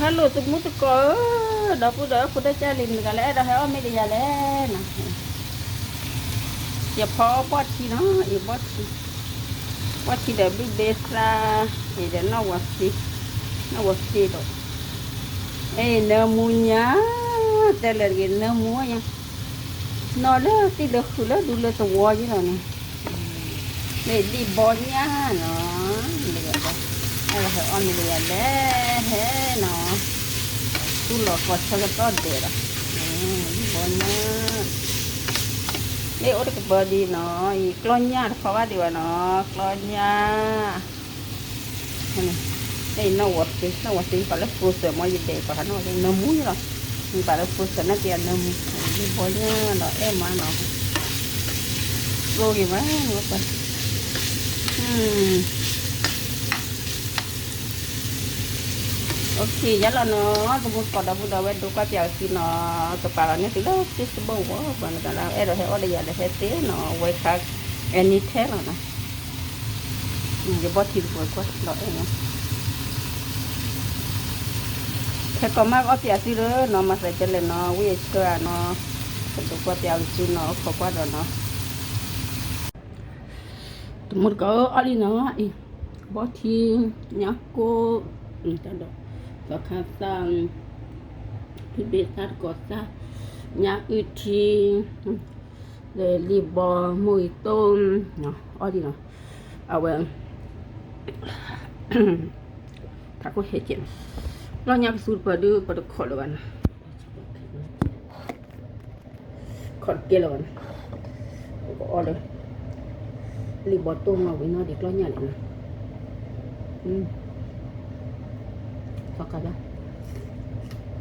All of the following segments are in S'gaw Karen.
ဟဲလိာ်သမူသကိးဧၢ, ဒီပုၢ်ဒီဝဲၢ်ဖိဒိၣ်ကၢ်လံၤ မတၤဂၤလၢအဲၣ်ဒိးဟဲအီၣ်မ့ၢ်တယၤလဲၣ်နီၤ, ယဖီအီၣ်ဘီၣ်ထံနီၤ, အံၤဘီၣ်ထံ, ဘီၣ်ထံဒီးဘုၣ်ဘ့သၣ်, အံၤဒီးနီၣ်ဝီၤသ့, နီၣ်ဝီၤသ့ဒီး, အံၤနၢမူညါ, တဲလဲၣ်တဂ့ၤ နၢမူညါ, နီၣ်လၢသ့ၣ်လၢဃုာ်လၢဒူလၢသဝီယဲလီၤနီၤ. မ့ၢ်ဒံၣ်ဘီညၣ်နီၤ, ဟဲအီၣ်မ့ၢ်တယၤလဲၣ်နီၤ, သူၣ်လီၤကီၢ်ဆၢကတီၢ်ဒဲးဒီး, ဒံၣ်ဘီညၣ်, မ့ၢ်အိၣ်တကပၤဒံးနီၤ, အံၤကျီၢ်ညၣ်တဖီဘၣ်ဒံးဘၣ်နီၤ, ကျီၢ်ညၣ် နီၣ်ဝီၤသ့, နီၣ်ဝီၤသ့ ပာ်လၢ frozen မ့ၢ်ယဒဲးပာ်ဟးနီၣ်ဝီၤသ့ နၢမူလီၤ, ပာ်လၢ frozen နာ်က့အနၢမူ, ဒံၣ်ဘီညၣ်ဒီးအဲၣ်မးနီၤ, ကျိဂ့ၤမး, ယလီၤနီၤ, သမူသကိးဒီပုၢ်ဒီဝဲၢ် ဒိကွၢ်ပၠးအီၤစုနီၤ, ကပာ်လီၤန့ၢ်သုလၢ Facebook ဝဲ ပှၤနကလၢအဲၣ်ဒိးဟဲအီၣ်ဒီးယၤဒီးဟဲသ့နီၤ, ဝဲခါ anytime လီၤနီၤ. ယဘီၣ်ထံတပှဲၤကွၢ်ဒီးအဲၣ်နီၤ, ဟဲကိးမးကအီၣ်ပၠးသုလၢနီၤ, မၤသးဒ်လဲၣ်နီၤ, ဝံၢ်အဆၢဧါနီၤ, ဒိကွၢ်ပၠးအီၤစုနီၤ, ခိးကွၢ်ဒီးနီၤ. သမူသကိးအီၣ်လံနီၤ, အံၤ ဘီၣ်ထံ, ညၣ်ကိၢ်, တၢ်ဒီး သီခါသၣ်, ဖုဘ့သၣ်တကိးသၣ်, ညၣ်အုၣ်ထံ, လံာ်ဘီ, မူအံတိၢ်, အီၣ်လံနီၤ, အဝဲ ထးခိၣ်ဟဲကဲး, လီၢ်ညၣ်ကသူတပၤဒုး ပတခိးလၢၤဘၣ်နီၤ, ခိးတကဲလၢၤဘၣ်နီၤ, ပကအီၣ်လၢ လံာ်ဘီတိၢ်နီၤ ဝံၤနီၣ်ဒံးကျီၢ်ညၣ်လံနီၤ, သီခါသၣ် လံာ်ဘီခိၣ်သၣ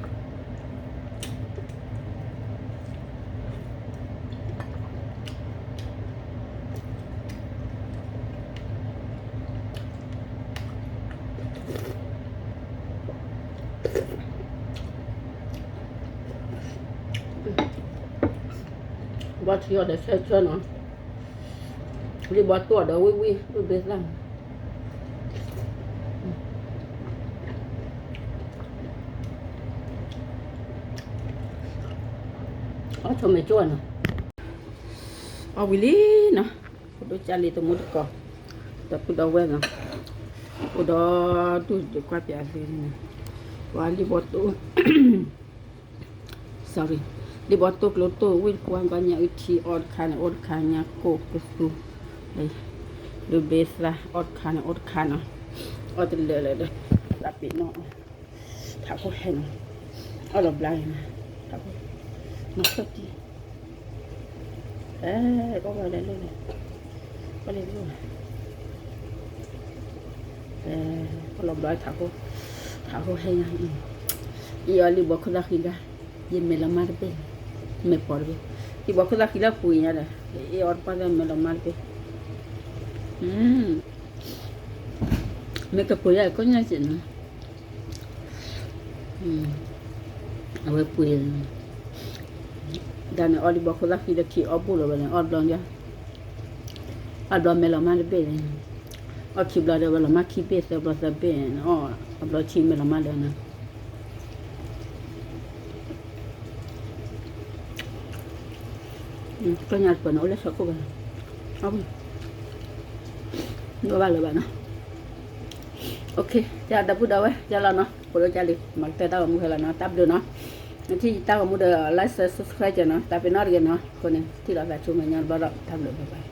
်ဖံ ဘီထံအီၤဒီးဆၢဆၢနီၤ, လံာ်ဘီတိၢ်အီၤဒီးဝံၣ်ဝံၣ် ဘုၣ်ဘ့သၣ်, အီၣ်ဆိမဲာ်ကၠိနီၤ, အီၣ်ဝံၤလံနီၤ, ဖိဒိၣ်ကၢ်လံၤ သမူသကိး ဒီပုၢ်ဒီဝဲၢ်နီၤ, အိၣ်ဒီးဒူၣ်ဒုးကွၢ်ပၠးသုန့ၣ်, ပှၤလံာ်ဘီတိၢ် sorry, လံာ်ဘီတိၢ်ကျိတိၢ် ဝံၣ်တပှၢ် ကီၢ်ညၣ်အုၣ်ထံ အီၣ်တခါန့ၣ် အီၣ်တခါ ညၣ်ကိၢ်ကသူ, ဘုၣ်ဘ့သၣ် အီၣ်တခါန့ၣ် အီၣ်တခါနီၤ, အီၣ်တလၢာ်လၢာ်ဒီး သးပ့ၤနီၣ်, ထးခိၣ်ဟဲနီၤ, အီၣ်လီၤဘျါန့ၣ်, ထးခိၣ်, နီၢ်ခၢၣ်တံၢ် အဲ ကီၢ်ဘျီလဲၤလိၣ်လဲၤ, ကီၢ်လဲၤလိၣ်လဲၤ, အဲ ကီၢ်လီၤဘျီထးခိၣ်, ထးခိၣ်ဟဲညါ, အံၤအီၤလံာ်ဘီခိၣ်သၣ်ဃံလၢ်, ယမဲာ်လီၤမၢ်တဘ့ၣ်, မဲာ်ပိာ်တဘ့ၣ်, လံာ်ဘီခိၣ်သၣ်ဃံလၢ်ပှ့ၤညါဒီး, ယအီၣ်တပှၢ်သၣ်မဲာ်လီၤမၢ်တဘ့ၣ်, မ့ၢ်ကပှ့ၤယၤကီၢ်ညၣ်စ့ၢ်နီၤ အဝဲပှ့ၤ, ဒ်န့ၣ်အီၤလံာ်ဘီခိၣ်သၣ်ဃံလၢခံအီၣ်ဘူးလီၤဝဲန့ၣ် အီၣ်တဘျီညါ, အီၣ်တဘျီမဲာ်လီၤမၢ်တဘ့ၣ်န့ၣ်, အီၣ်ခံဘျီဒီးဝဲလီၤမၢ်ခံဘ့ၣ် သၢဘျီသၢဘ့ၣ်န့ၣ်, အီၣ်အဘျီဆံမဲာ်လီၤမၢ်လၢာ်န့ၣ် ကီၢ်ညၣ်တပၢၤန့ၣ်အိၣ်လၢဆၢခိၣ်ဘၣ်, ဘၣ်လၢၤဘၣ်နီၤ, ယဒီပုၢ်ဒီဝဲၢ် ယလီၤနီၤ, ဖိဒိၣ်ကၢ်လံၤ မၤကတၢၢ်တၢ်ဂီၤမူဟဲလီၤနီၤ, တၢ်ဘျုးနီၤ, နထံၣ်တၢ်ဂီၤမူဒီး like share subscribe နီၤ, တၢ်ပ့ၤနီၣ်တဂ့ၤနီၤ, အဃိန့ၣ် ထံၣ်လိာ်သးဆိမဲာ်ညါတဘျီဒီး တၢ်ဘျုးဘၣ်ဘၣ်